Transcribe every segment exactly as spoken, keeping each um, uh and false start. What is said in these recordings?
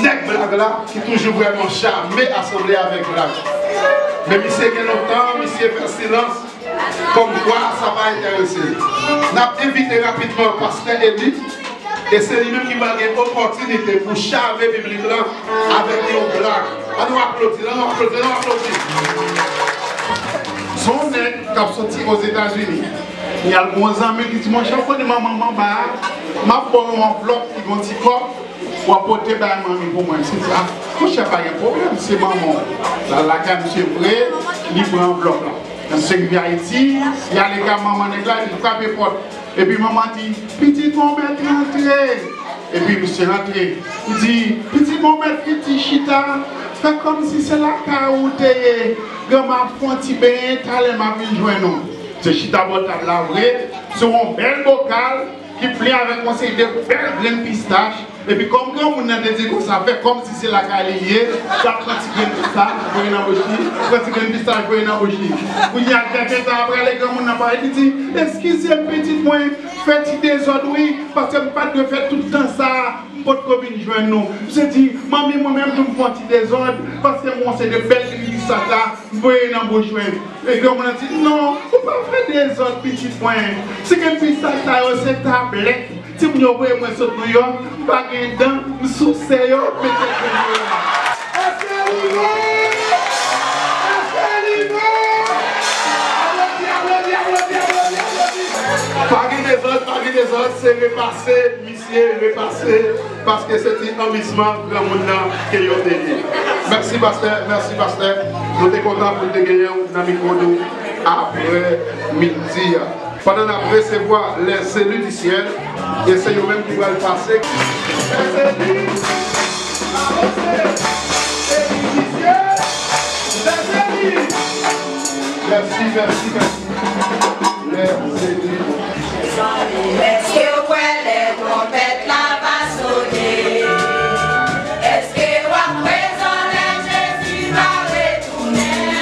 Nèg blag la ki toujou vrèman chame asanble avèk blag. Men misye gen lontan misye fè silans, kòmkwa sa pa enterese l. N ap envite rapidman pastè Eli, e se li menm ki pral gen opòtinite pou chame piblik lan avèk yon blag. Ann nou aplodi l, ann nou aplodi l, ann nou aplodi l. Se yon nèg k ap soti Ozetazini. Li al gen yon zanmi l ki di, "Monchè, ou konnen manman m anba a, m ap ba w yon anvlòp ki gen yon ti kòb." W ap pote bay manmi pou mwen. Misye di, a, monchè, pa gen pwoblèm, se manman w. L al lakay misye vre, li pran anvlòp la. Misye rive Ayiti, li ale kay manman nèg la, li frape pòt. Epi manman di, pitit mwen, w mèt rantre. Epi misye rantre. Li di, pitit mwen, w mèt vin chita. Fè kòmsi se lakay ou te ye. Granma, fè yon ti benyen, talè m ap vin jwenn ou. Misye chita bò tab la vre, sou yon bèl bokal ki plen avèk yon seri de bèl grenn pistach. Epi kòm granmoun nan te di konsa, fè kòmsi se lakay li ye, l ap pran ti grenn pistach, voye nan bouch li, pran ti grenn pistach, voye nan bouch li. Kounye a, kèk tan apre, lè granmoun nan parèt, li di, eskize m, pitit mwen, fè ti dezòd wi, paske m pa t dwe fè tout tan sa a, m potko vin jwenn nou. Misye di, manmi, mwen menm tou m fè yon ti dezòd, paske m wè yon seri de bèl grenn pistach la, m voye nan bouch mwen. E granmoun nan di, non, ou pa fè dezòd, pitit mwen. Ti grenn pistach sa yo, se tablèt. Timoun yo voye mwen sot Nouyòk, m pa gen dan, m souse yo, mete grenn yo la. Èske li bon? Èske li bon? Aplodi, aplodi, aplodi, aplodi, aplodi. Pa gen dezòd, pa gen dezòd, se repase, misye repase, paske se ti anmizman granmoun nan ke yo te ye. Mèsi, pastè, mèsi, pastè. Nou te kontan pou n te genyen w nan mikwo nou apre midi a. Pandan n ap resevwa les élus du ciel, e se yo menm ki pral pase. Les élus, avanse, élus du ciel, les élus. Mèsi, mèsi, mèsi. Les élus. Èske w kwè lè twonpèt la va sone? Èske w ap prezan lè Jezi va retounen?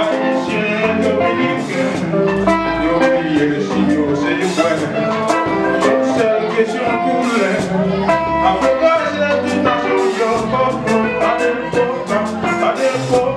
Ayisyen, dominiken, yo bliye si yo se frè. Sèl kesyon koulè. Avantaje ti nasyon yo, pòp nou pa de pòp.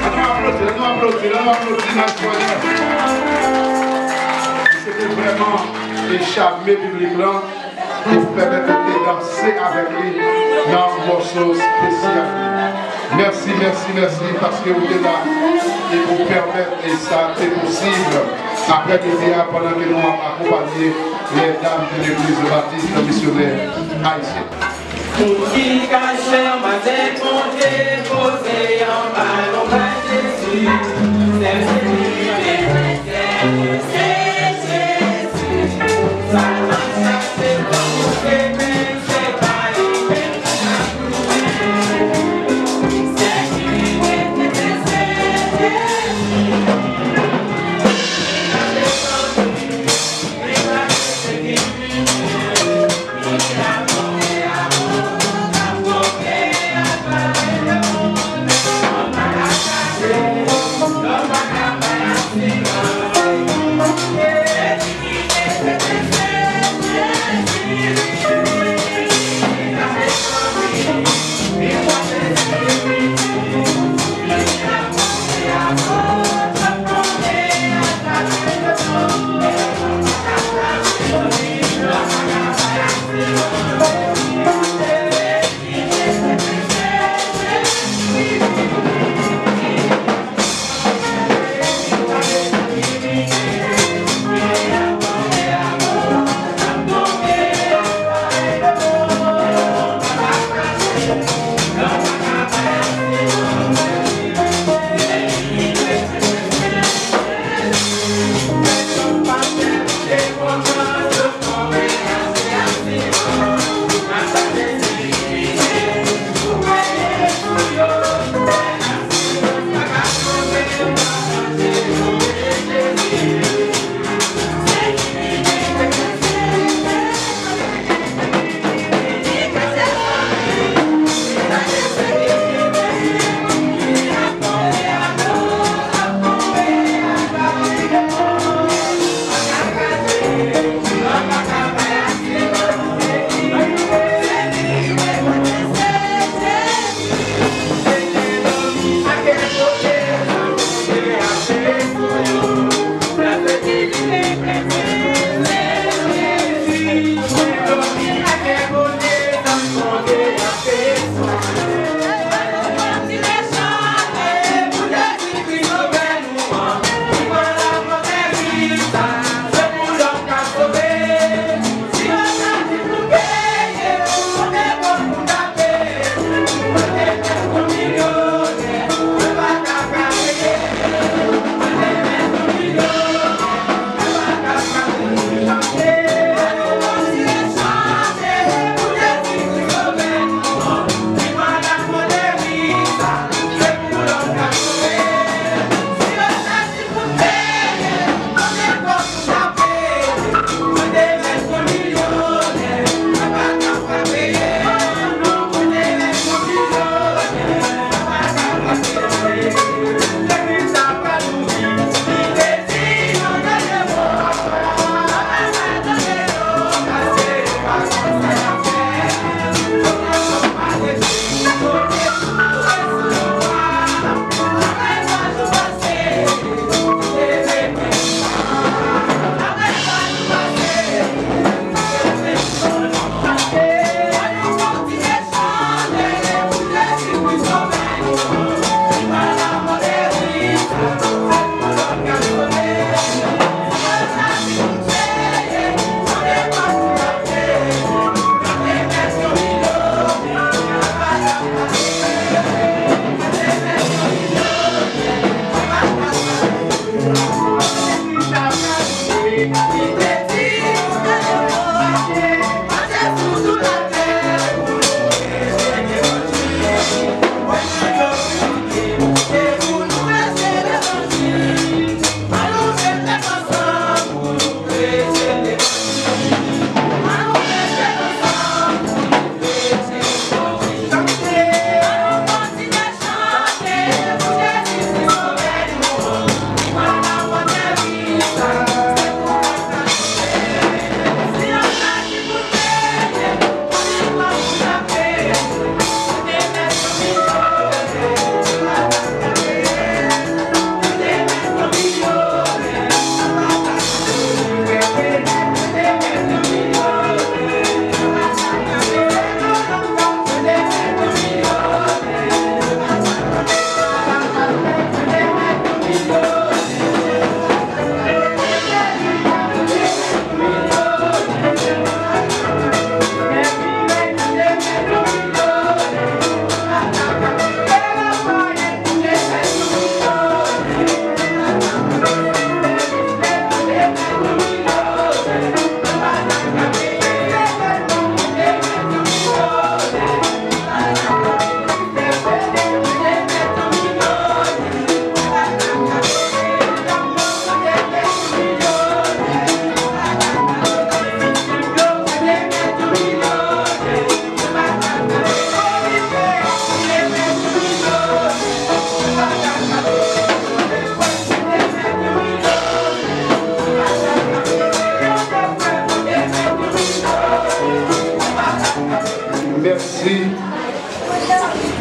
Ann nou aplodi, ann nou aplodi, ann nou aplodi Nice Boy. Se te vrèman e chame piblik lan pou pèmèt nou te danse avèk li nan mòso espesyal li. Mèsi, mèsi, mèsi paske ou te la e pou pèmèt e sa te posib. Aprè midi a, pandan ke nou ap akonpanye lèdam de Legliz Batis Misyonè Ayisyen. Moun ki kache anba tèt monte, poze anba lonbray Jezi. Sèl se li menm, sèl se Jezi. Sa l ap chache pou nou te men, se pa li menm k ap tounen. Se li menm, se Jezi.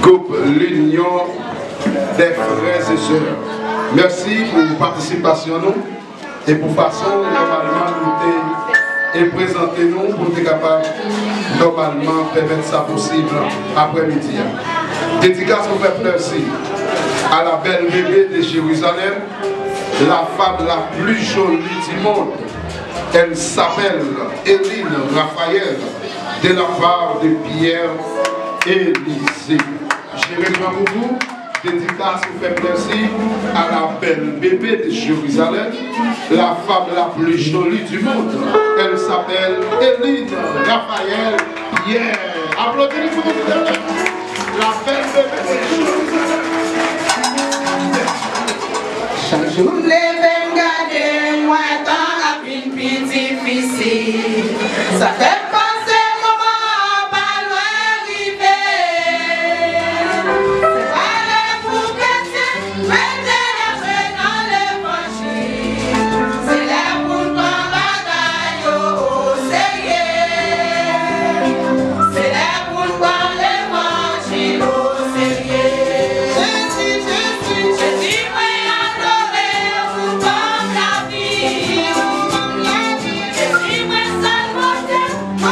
Gwoup Linyon dè Frè e Sè. Mèsi pou patisipasyon nou e pou fason nòmalman nou te e prezante nou pou nou te kapab nòmalman pèmèt sa posib aprèmidi a. Dédicace pour Peuple Mercy à la belle bébé de Jérusalem, la femme la plus jolie du monde. Elle s'appelle Eline Raphaël, de la part de Pierre Élisée. Je reprends pour vous, dédicace pour Peuple Mercy à la belle bébé de Jérusalem, la femme la plus jolie du monde. Elle s'appelle Eline Raphaël Pierre. Applaudissez pour nous, la belle bébé de Jérusalem. Chak jou m leve m gade, m wè tan ap vin pi difisil. Sa fè m panse moman an pa lwen rive. Se pa lè pou kretyen mete lèzye nan levanjil. Se lè pou n pran bagay yo oserye. Se lè pou n pran levanjil oserye. Jezi, Jezi, Jezi, mwen adore w pou ban m lavi. Jezi, mwen sèl Bondye.